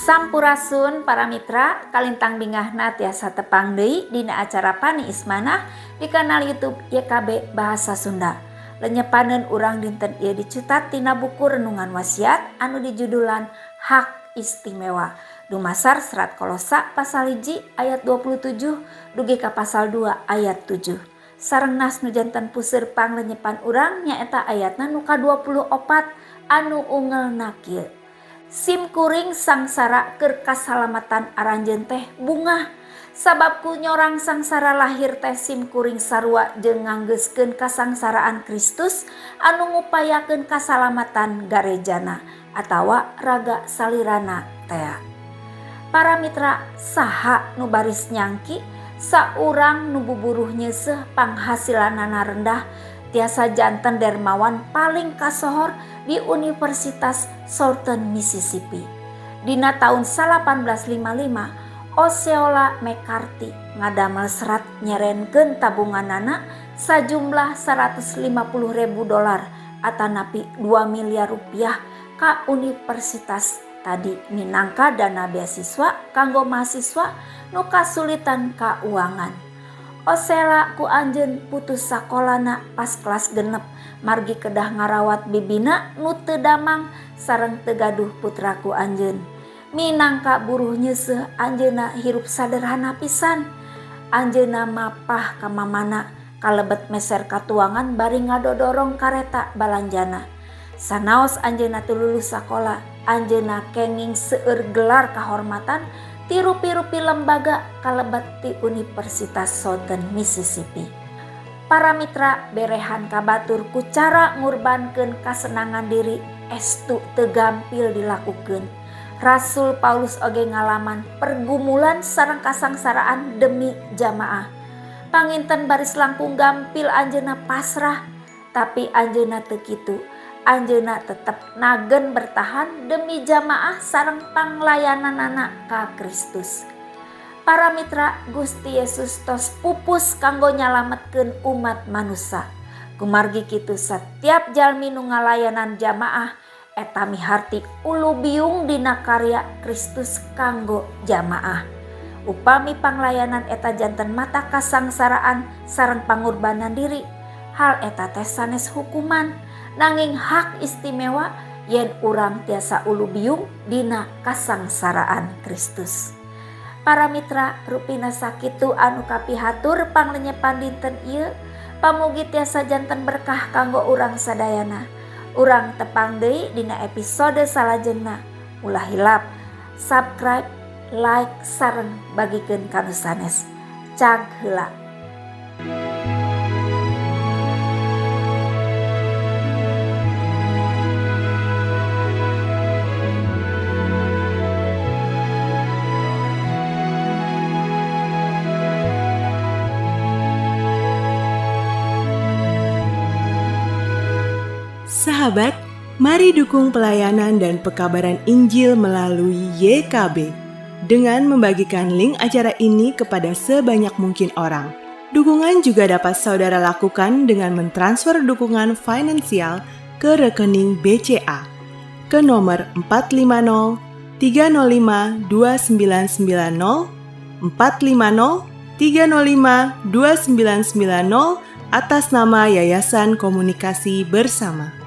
Sampurasun para mitra, kalintang bingahna tiasa tepang deui dina acara Paniis Manah di kanal YouTube YKB Bahasa Sunda. Lenyepaneun urang dinten ieu dicutat tina buku Renungan Wasiat anu dijudulan Hak Istimewa. Dumasar serat Kolosa pasal 1 ayat 27 dugi ka pasal 2 ayat 7. Sareng nas nu janten puseur panglenyepan urang nyaeta ayatna nu ka-24 anu ungelna kieu. Sim kuring sangsara keur kasalamatan aranjeun teh bungah, sabab ku nyorang sangsara lahir teh sim kuring sarua jeung nganggeuskeun kasangsaraan Kristus anu ngupayakeun kasalamatan garejana atawa raga salirana tea. Para mitra, saha nu baris nyangki saurang nu buburuh nyeuseuh panghasilanana rendah tiasa janten dermawan paling kasohor di Universitas Southern Mississippi. Dina tahun 1855, Osceola McCarthy ngadamel serat nyerenkeun tabunganana sajumlah 150.000 dolar atanapi 2 miliar rupiah ka universitas tadi minangka dana beasiswa kanggo mahasiswa nu kasulitan kauangan. Osceola ku anjeun putus sakolana pas kelas 6 margi kedah ngarawat bibina nu teu damang sareng teu gaduh putra ku anjeun. Minangka buruh nyeuseuh anjeunna hirup sederhana pisan. Anjeunna mapah ka mamana kalebet meser katuangan bari ngadodorong kareta balanjana. Sanaos anjeunna teu lulus sakola, anjeunna kenging seueur gelar kahormatan ti rupi-rupi lembaga kalebet ti Universitas Southern Mississippi. Para mitra, berehan ka batur ku cara ngurbankeun kasenangan diri estu teu gampil dilakukeun. Rasul Paulus oge ngalaman pergumulan sareng kasangsaraan demi jamaah. Panginten baris langkung gampil anjeunna pasrah, tapi anjeunna teu kitu. Anjeunna tetep nagen bertahan demi jamaah sareng panglayananana ka Kristus. Para mitra, Gusti Yesus tos pupus kanggo nyalametkeun umat manusia. Kumargi kitu setiap jalmi nu ngalayanan jamaah eta miharti ulu biung dina karya Kristus kanggo jamaah. Upami panglayanan eta janten mata kasangsaraan sareng pangorbanan diri, hal eta teh sanes hukuman, nanging hak istimewa yen urang tiasa ulu biung dina kasangsaraan Kristus. Para mitra, rupina sakitu anu kapihatur panglenyepan dinten ieu, pamugi tiasa janten berkah kanggo urang sadayana. Urang tepang deui dina episode salajengna. Ulah hilap subscribe, like, sareng bagikeun ka nu sanes. Cag heula. Sahabat, mari dukung pelayanan dan pekabaran Injil melalui YKB dengan membagikan link acara ini kepada sebanyak mungkin orang. Dukungan juga dapat saudara lakukan dengan mentransfer dukungan finansial ke rekening BCA ke nomor 450 305 2990 450 305 2990 atas nama Yayasan Komunikasi Bersama.